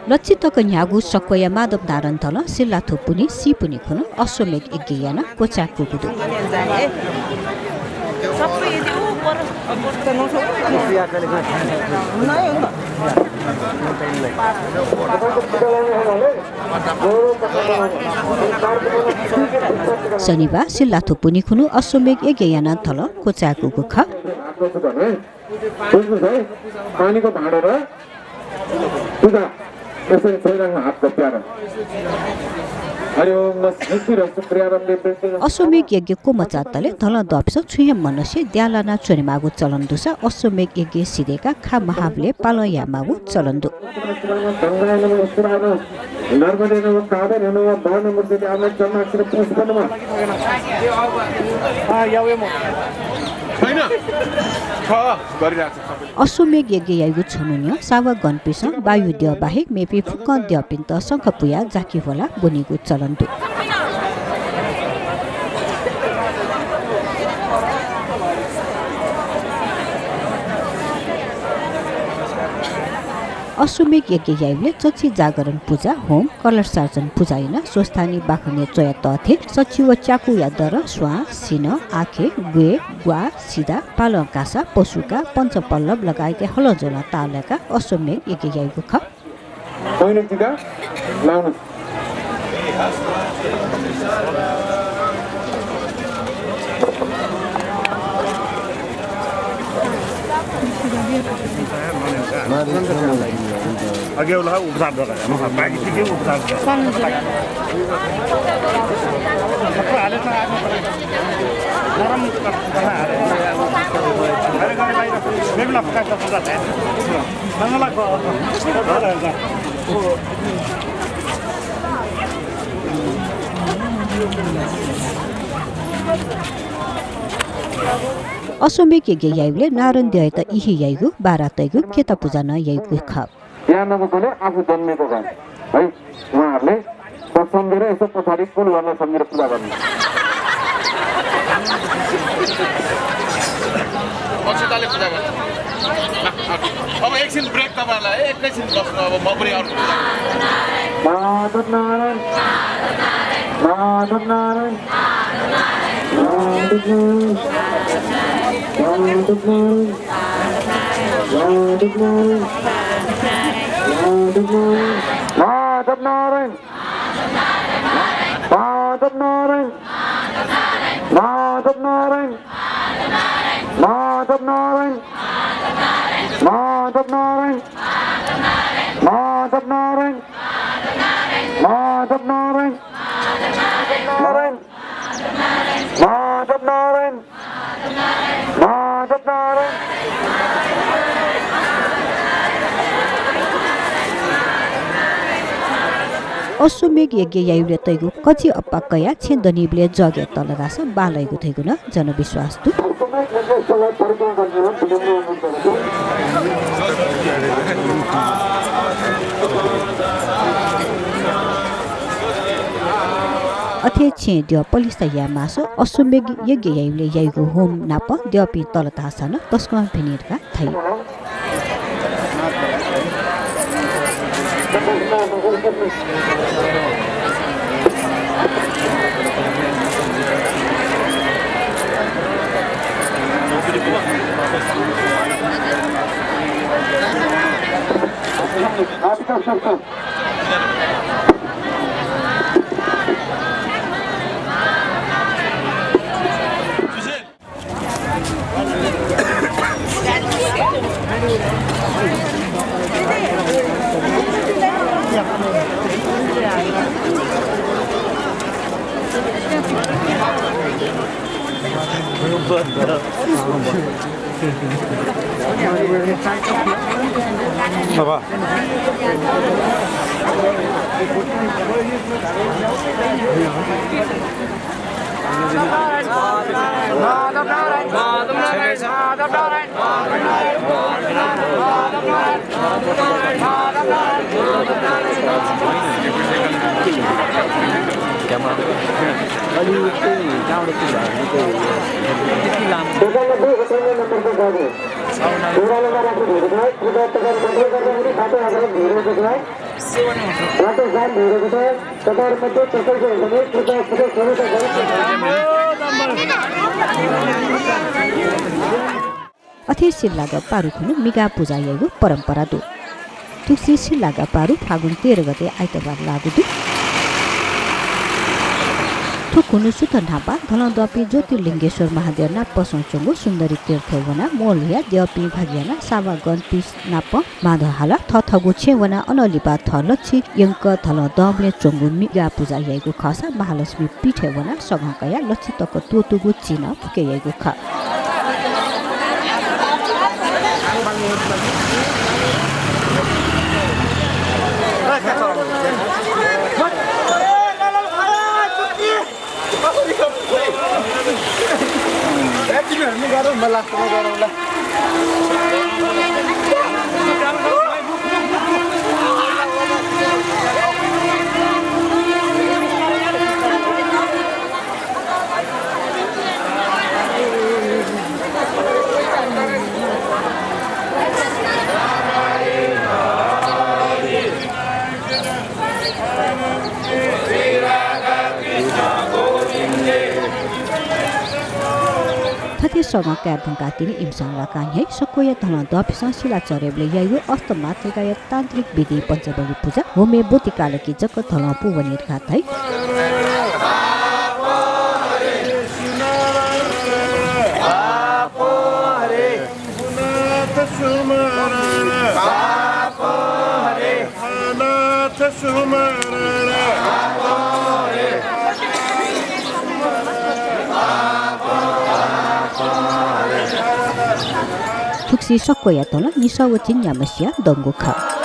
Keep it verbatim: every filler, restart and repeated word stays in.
लच्छि तक न्ह्यागु सक्वया माधव नारायण धलं सिल्लाथ्व पुन्हि सी पुन्हि खुन्हु अश्वमेघ यज्ञ यानाः क्वचाय्कूगु दु। शनिबाः सिल्लाथ्व पुन्हि खुन्हु अश्वमेघ यज्ञ यानाः धलं क्वचाय्कूगु खः। पानीको भाँडा र पूजा। यसरी छोइराख्नु हातको प्यारो। हरि ओम न सिद्धिरस्तु क्रियारम्भे वृद्धि। अश्वमेघ यज्ञ क्वमचातले धलं दःपिसं छुं हे मनसे द्याः लाना च्वनेमाःगु चलन दुसा अश्वमेघ यज्ञ सिधय्काः खा महाबलय् पालं यायेमाःगु चलन दु। गंगाय नमः, उत्तराय नमः, नर्मदे नमः, कावेरी नमः, वरुणमूर्ति नमः, जन्माक्षर पुष्प नमः। अश्वमेघ यज्ञ याइगु छन्हु न्ह्यः सावा गणपिसं वायु द्यः बाहेक मेपिं फुक्कं द्यःपिन्त शंख पुयाः जाकि ह्वलाः ब्वनीगु चलन दु। अश्वमेघ यज्ञ याइबलय् चच्छि जागरण पुजा, होम, कलश सार्चन पुजा यानाः स्वस्थानी बाखनय् च्वया तःथें सछि व च्याकूया दरं स्वां, सिन्हः, आखे, ग्वय्, ग्वाः, सिदा, पालं कासा, पशुका, पञ्चपल्लव लगायतया हलंज्वलं ताःलाय्काः अश्वमेघ यज्ञ याइगु खः। अघि उपचार दरकार, बाकी उपचार दरकार। अश्वमेघ यज्ञ याइबलय् नारायण द्यःयात इहि याइगु, बारा तइगु, केता पुजा नं याइगु खः। बिहान नगु गले आफू जन्मेको घर है। उहाँहरूले सम्झेर यसो पछाडि कुल गर्न सम्झेर पूजा गर्नु। अक्षताले पूजा गर्नु। अब एकछिन ब्रेक तपाईँहरूलाई, एकैछिन बस्नु, अब म पनि अर्को पूजा गर्छु। माधव नारायण, माधव नारायण, माधव नारायण, माधव नारायण। माधव नारायण। माधव नारायण। माधव नारायण। माधव नारायण। माधव नारायण। माधव नारायण। माधव नारायण। माधव नारायण। अश्वमेघ यज्ञ याइबलय् तइगु कजि अप्पा कयाः छेँ दनीबलय् जगय् तल धाःसा बांलाइगु धइगु नं जनविश्वास दु। अथे छेँ द्यः पलिस्था याये माःसा अश्वमेघ यज्ञ याइबलय् याइगु होम नाप द्यःपिं तल धाःसा नं तसकं भिनी धकाः धाइ। घाटस्थान भइरहेको छ। तपाईँहरूमध्ये कसैको हुँदैन, कृपया सुरक्षित गरी अथे सिल्लागा पारु खुन्हु मिगा पुजा याइगु परम्परा दु। थुगुसी सिल्लागा पारु फागुन तेह्र गते आइतबार लाःगु दु। थुगु खुन्हु सुथ न्हापा धलं द्वाःपिं ज्योतिर्लिङ्गेश्वर महाद्यः नापसं च्वंगु सुन्दरी तीर्थय् वनाः म्वःल्हुयाः द्यःपिं भागि यानाः सावा गणपिं नाप माधः हालाः थःथःगु छेँय् वनाः अनं लिपा थः लच्छि यंक धलं दंबलय् च्वंगु मिगा पुजा याइगु खःसा महालक्ष्मी पीठय् वनाः सघं कयाः लच्छि तक त्वःतूगु चिं फुके याइगु खः। थथे सघं काये धुंकाः तिनि इमिसं लाकां न्ह्याइ सक्वया धलं द्वाःपिंसं सिला चढेबलय् याइगु अष्टमातृकाया तान्त्रिक विधि पञ्चबलि पुजा होमय् ब्वति कालकि जक धलं पूवनी धकाः धाइ। थुगुसी सक्वया धलं निसः व चिं न्याम्हसियाः दंगु खः।